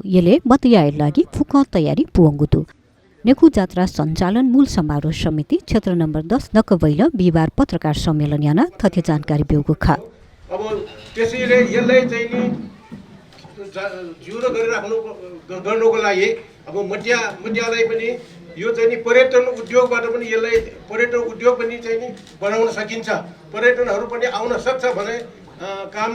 यसले मतयाय लागि फुक तयारी पुवंगुतु नेकु जात्रा सञ्चालन मूल समारोह समिति क्षेत्र नम्बर 10 नकबैल बिहिबार पत्रकार सम्मेलन याना तथ्य जानकारी बेउको खा अब त्यसैले यसलाई चाहिँ नि जिरो गरिराख्नु गर्नुको लागि अब मध्यलाई पनि यो चाहिँ नि पर्यटन उद्योगबाट पनि यसलाई पर्यटन उद्योग पनि चाहिँ नि बनाउन सकिन्छ। पर्यटनहरू पनि आउन सक्छ भने काम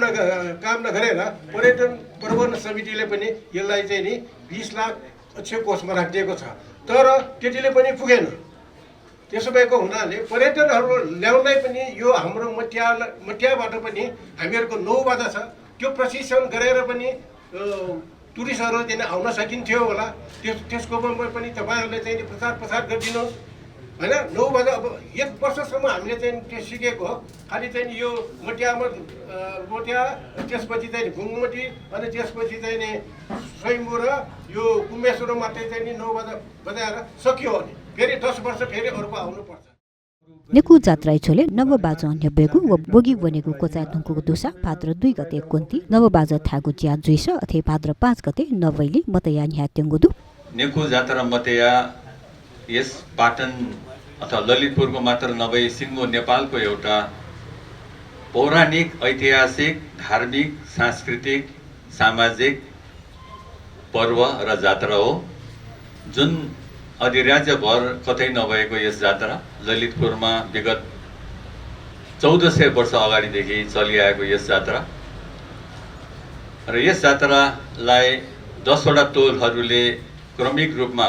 नगरेर पर्यटन प्रबन्धन समितिले पनि यसलाई चाहिँ नि 20 लाख अक्षय कोषमा राखिदिएको छ। तर त्यतिले पनि पुगेन। त्यसो भएको हुनाले पर्यटनहरू ल्याउनलाई पनि यो हाम्रो मट्याबाट पनि हामीहरूको 9 बाजा छ। त्यो प्रशिक्षण गरेर पनि टुरिस्टहरू त्यहाँ आउन सकिन्थ्यो होला। त्यसको पनि तपाईँहरूले चाहिँ प्रचार गरिदिनुहोस् हैन। 9 बाजा अब 1 वर्षसम्म हामीले चाहिँ त्यो सिकेको हो। खालि चाहिँ यो मट्या त्यसपछि चाहिँ घुङमटी अनि त्यसपछि चाहिँ नि स्वयम्भू र यो कुम्मेश्वर मात्रै चाहिँ नि 9 बाजा बजाएर सकियो अनि फेरि 10 वर्ष फेरि अर्को आउनुपर्छ। नेकु जात्रा छोले नव बाजा अन्य बेगु व बोगी बनेगु कोचा ढुङ्कुको दुसा भाद्र 2 गते कोन्ती नव बाजा थागु ज्या जुइस अथे भाद्र 5 गते नवैली मतया न्या तेंगुदु नेकु जात्रा मतया यस पाटन अथवा ललितपुरको मात्र नभई सिङ्गो नेपालको एउटा पौराणिक ऐतिहासिक धार्मिक सांस्कृतिक सामाजिक पर्व र जात्रा हो जुन अधिराज्यभर कतै नभएको यस जात्रा ललितपुरमा विगत 1400 वर्ष अगाडिदेखि चलिआएको यस जात्रा र यस जात्रालाई 10 वटा टोलहरूले क्रमिक रूपमा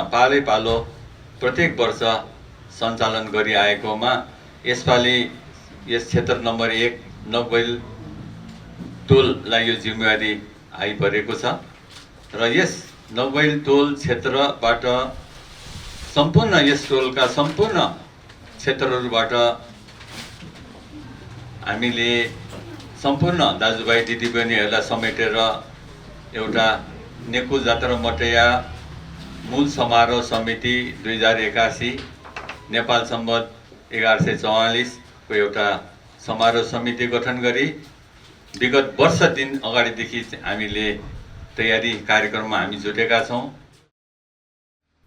पालो प्रत्येक वर्ष सञ्चालन गरिआएकोमा यसपालि यस क्षेत्र नम्बर 1 नगबैल टोललाई यो जिम्मेवारी आइपरेको छ र यस नगबैल टोल क्षेत्रबाट सम्पूर्ण यस टोलका सम्पूर्ण क्षेत्रहरूबाट हामीले सम्पूर्ण दाजुभाइ दिदीबहिनीहरूलाई समेटेर एउटा नेकु जात्रा मटया मूल समारोह समिति 2081 नेपाल सम्वत 1144 को एउटा समारोह समिति गठन गरी विगत वर्ष दिन अगाडिदेखि हामीले तयारी कार्यक्रममा हामी जुटेका छौं।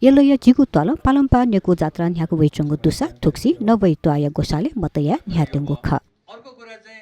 यलय जिगु तल पालम्पा नेकु जात्रा न्याकु वैचंगु दुसा थुक्सी नवै त्वाय गोसाले मतया न्यातेंगु ख अर्को कुरा चाहिँ